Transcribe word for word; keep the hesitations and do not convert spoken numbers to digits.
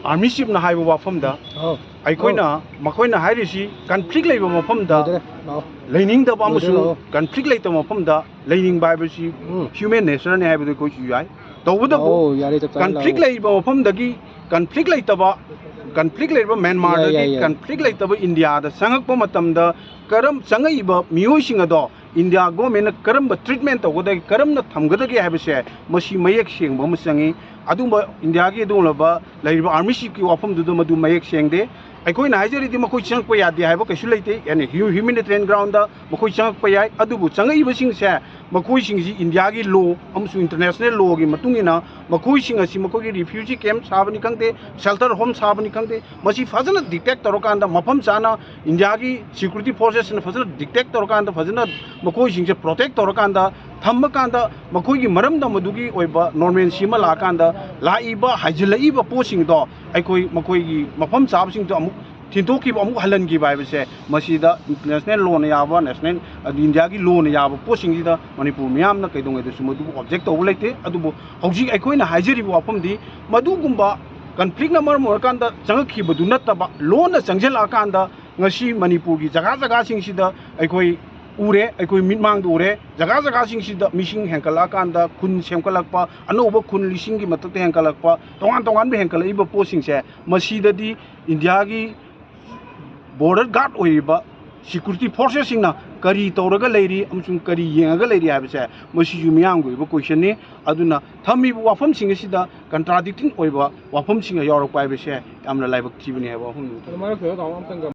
Army ꯆꯤꯐꯅ ꯍꯥꯏꯕ ꯋꯥꯐꯝꯗ ꯑꯧ꯫ ꯑꯩꯈꯣꯏꯅ, ꯃꯈꯣꯏꯅ ꯍꯥꯏꯔꯤꯁꯤ ꯀꯟꯐ꯭ꯂꯤꯛ ꯂꯩꯕ ꯃꯐꯝꯗ ꯂꯣꯏꯗꯣꯔꯦ, ꯂꯥꯛꯑꯣ꯫ ꯂꯩꯅꯤꯡꯗꯕ ꯂꯣꯏꯗꯣꯔꯦ, ꯑꯃꯁꯨꯡ ꯂꯥꯛꯑꯣ꯫ ꯀꯟꯐ꯭ꯂꯤꯛ ꯂꯩꯇꯕ ꯃꯐꯝꯗ ꯂꯩꯅꯤꯡꯕ ꯍꯥꯏꯕꯁꯤ ꯎꯝ꯫ ꯍ꯭ꯌꯨꯃꯦꯟ ꯅꯦꯆꯔꯅꯤ ꯍꯥꯏꯕꯗꯨ ꯑꯩꯈꯣꯏꯁꯨ ꯌꯥꯏ꯫ ꯇꯧꯕꯇꯕꯨ ꯑꯧ, ꯌꯥꯔꯦ, ꯆꯞ ꯆꯥꯔꯦ, ꯀꯟꯐ꯭ꯂꯤꯛ ꯂꯥꯛꯑꯣ꯫ ꯂꯩꯕ ꯃꯐꯝꯗꯒꯤ, ꯀꯟꯐ꯭ꯂꯤꯛ ꯂꯩꯇꯕ, ꯀꯟꯐ꯭ꯂꯤꯛ ꯂꯩꯔꯤꯕ ꯌꯥꯏ, ꯃ꯭ꯌꯥꯟꯃꯥꯔꯗꯒꯤ ꯌꯥꯏ, ꯌꯥꯏ꯫ ꯀꯟꯐ꯭ꯂꯤꯛ ꯂꯩꯇꯕ ꯏꯟꯗꯤꯌꯥꯗ ꯆꯪꯉꯛꯄ ꯃꯇꯝꯗ ꯀꯔꯝ, ꯆꯪꯉꯛꯏꯕ ꯃꯤꯑꯣꯏꯁꯤꯡ ꯑꯗꯣ ꯏꯟꯗꯤꯌꯥ ꯒꯣꯔꯃꯦꯟꯅ ꯀꯔꯝꯕ ꯇ꯭ꯔꯤꯠꯃꯦꯟ ꯇꯧꯒꯗꯒꯦ, ꯀꯔꯝꯅ ꯊꯝꯒꯗꯒꯦ ꯍꯥꯏꯕꯁꯦ ꯃꯁꯤ ꯃꯌꯦꯛ ꯁꯦꯡꯕ ꯑꯃ ꯆꯪꯉꯤ꯫ ꯑꯗꯨꯒꯨꯝꯕ ꯏꯟꯗꯤꯌꯥꯒꯤ ꯑꯗꯨꯒꯨꯝꯂꯕ ꯂꯩꯔꯤꯕ ꯑꯥꯔꯃꯤ ꯆꯤꯐꯀꯤ ꯋꯥꯐꯝꯗꯨꯗ ꯃꯗꯨ ꯃꯌꯦꯛ ꯁꯦꯡꯗꯦ꯫ ꯑꯩꯈꯣꯏꯅ ꯍꯥꯏꯖꯔꯤꯗꯤ ꯃꯈꯣꯏ ꯆꯪꯉꯛꯄ ꯌꯥꯗꯦ ꯍꯥꯏꯕ ꯀꯩꯁꯨ ꯂꯩꯇꯦ꯫ ꯑꯦꯅꯤ ꯍ꯭ꯌꯨ-, ꯍ꯭ꯌꯨꯃꯦꯅꯤꯇꯦꯔꯤꯌꯟ ꯒ꯭ꯔꯥꯎꯟꯗ ꯃꯈꯣꯏ ꯆꯪꯉꯛꯄ ꯌꯥꯏ꯫ ꯑꯗꯨꯕꯨ ꯆꯪꯉꯛꯏꯕꯁꯤꯡꯁꯦ ꯃꯈꯣꯏꯁꯤꯡꯁꯤ ꯏꯟꯗꯤꯌꯥꯒꯤ ꯂꯣ ꯑꯃꯁꯨꯡ ꯏꯟꯇꯔꯅꯦꯁꯅꯦꯜ ꯂꯣꯒꯤ ꯃꯇꯨꯡ ꯏꯟꯅ ꯃꯈꯣꯏꯁꯤꯡ ꯑꯁꯤ ꯃꯈꯣꯏꯒꯤ ꯔꯤꯐ꯭ꯌꯨꯖꯤ ꯀꯦꯝꯞ ꯁꯥꯕꯅꯤ ꯈꯪꯗꯦ, ꯁꯦꯜꯇꯔ ꯍꯣꯝ ꯁꯥꯕꯅꯤ ꯈꯪꯗꯦ, ꯃꯁꯤ ꯐꯖꯅ ꯗꯤꯇꯦꯛ ꯇꯧꯔꯀꯥꯟꯗ ꯃꯐꯝ ꯆꯥꯅ ꯏꯟꯗꯤꯌꯥꯒꯤ ꯁꯦꯀ꯭ꯌꯨꯔꯤꯇꯤ ꯐꯣꯔꯁꯦꯁꯅ ꯐꯖꯅ ꯗꯤꯇꯦꯛ ꯇꯧꯔꯀꯥꯟꯗ, ꯐꯖꯅ ꯃꯈꯣꯏꯁꯤꯡꯁꯦ ꯄ꯭ꯔꯣꯇꯦꯛ ꯇꯧꯔꯀꯥꯟꯗ ꯊꯝꯃꯀꯥꯟꯗ ꯃꯈꯣꯏꯒꯤ ꯃꯔꯝꯗ ꯃꯗꯨꯒꯤ ꯑꯣꯏꯕ ꯅꯣꯔꯃꯦꯟꯁꯤ ꯑꯃ ꯂꯥꯛꯑꯀꯥꯟꯗ ꯂꯥꯛꯏꯕ ꯍꯥꯏꯖꯤꯜꯂꯛꯏꯕ ꯄꯣꯠꯁꯤꯡꯗꯣ ꯑꯩꯈꯣꯏ ꯃꯈꯣꯏꯒꯤ ꯃꯐꯝ ꯆꯥꯕꯁꯤꯡꯗꯣ ꯑꯃꯨꯛ ꯊꯤꯟꯗꯣꯛꯈꯤꯕ, ꯑꯃꯨꯛ ꯍꯜꯍꯟꯈꯤꯕ ꯍꯥꯏꯕꯁꯦ ꯃꯁꯤꯗ ꯏꯟꯇꯔꯅꯦꯁꯅꯦꯜ ꯂꯣꯅ ꯌꯥꯕ, ꯅꯦꯁꯅꯦꯜ, ꯑꯗꯨ ꯏꯟꯗꯤꯌꯥꯒꯤ ꯂꯣꯅ ꯌꯥꯕ ꯄꯣꯠꯁꯤꯡꯁꯤꯗ ꯃꯅꯤꯄꯨꯔ ꯃꯤꯌꯥꯝꯅ ꯀꯩꯗꯧꯉꯩꯗꯁꯨ ꯃꯗꯨꯕꯨ ꯑꯣꯕꯖꯦꯛ ꯇꯧꯕ ꯂꯩꯇꯦ꯫ ꯑꯗꯨꯕꯨ ꯍꯧꯖꯤꯛ ꯑꯩꯈꯣꯏꯅ ꯍꯥꯏꯖꯔꯤꯕ ꯋꯥꯐꯝꯗꯤ ꯃꯗꯨꯒꯨꯝꯕ ꯀꯟꯐ꯭ꯂꯤꯛꯅ ꯃꯔꯝ ꯑꯣꯏꯔꯀꯥꯟꯗ ꯆꯪꯉꯛꯈꯤꯕꯗꯨ ꯅꯠꯇꯕ, ꯂꯣꯟꯅ ꯆꯪꯁꯤꯜꯂꯛꯑꯀꯥꯟꯗ ꯉꯁꯤ ꯃꯅꯤꯄꯨꯔꯒꯤ ꯖꯒꯥ ꯖꯒꯥꯁꯤꯡꯁꯤꯗ ꯑꯩꯈꯣꯏ ꯎꯔꯦ, ꯑꯩꯈꯣꯏ ꯃꯤꯠꯃꯥꯡꯗ ꯎꯔꯦ꯫ ꯖꯒꯥ ꯖꯒꯥꯁꯤꯡꯁꯤꯗ ꯃꯤꯁꯤꯡ ꯍꯦꯟꯒꯠꯂꯛꯑꯀꯥꯟꯗ, ꯈꯨꯟ ꯁꯦꯝꯒꯠꯂꯛꯄ, ꯑꯅꯧꯕ ꯈꯨꯟ ꯂꯤꯁꯤꯡꯒꯤ ꯃꯊꯛꯇ ꯍꯦꯟꯒꯠꯂꯛꯄ, ꯇꯣꯉꯥꯟ ꯇꯣꯉꯥꯟꯕ ꯍꯦꯟꯒꯠꯂꯛꯏꯕ ꯄꯣꯠꯁꯤꯡꯁꯦ, ꯃꯁꯤꯗꯗꯤ ꯏꯟꯗꯤꯌꯥꯒꯤ ꯕꯣꯔꯗꯔ ꯒꯥꯔꯗ ꯑꯣꯏꯔꯤꯕ ꯁꯦꯀ꯭ꯌꯨꯔꯤꯇꯤ ꯐꯣꯔꯁꯦꯁꯁꯤꯡꯅ ꯀꯔꯤ ꯇꯧꯔꯒ ꯂꯩꯔꯤ ꯑꯃꯁꯨꯡ ꯀꯔꯤ ꯌꯦꯡꯉꯒ ꯂꯩꯔꯤ ꯍꯥꯏꯕꯁꯦ, ꯃꯁꯤꯁꯨ ꯃꯤꯌꯥꯝꯒꯤ ꯑꯣꯏꯕ ꯀꯣꯏꯁꯟꯅꯤ꯫ ꯑꯗꯨꯅ ꯊꯝꯃꯤꯕ ꯋꯥꯐꯝꯁꯤꯡ ꯑꯁꯤꯗ ꯀꯟꯇ꯭ꯔꯥꯗꯤꯛꯇꯤꯡ ꯑꯣꯏꯕ ꯋꯥꯐꯝꯁꯤꯡ ꯌꯥꯎꯔꯛꯄ ꯍꯥꯏꯕꯁꯦ ꯌꯥꯝꯅ ꯂꯥꯏꯕꯛ ꯊꯤꯕꯅꯤ ꯍꯥꯏꯕ ꯋꯥꯐꯝꯗꯨ ꯊꯝꯖꯒꯦ꯫ ꯑꯗꯨ ꯃꯔꯛꯇꯨꯗ ꯇꯥꯃꯣ ꯑꯝꯇꯪꯒ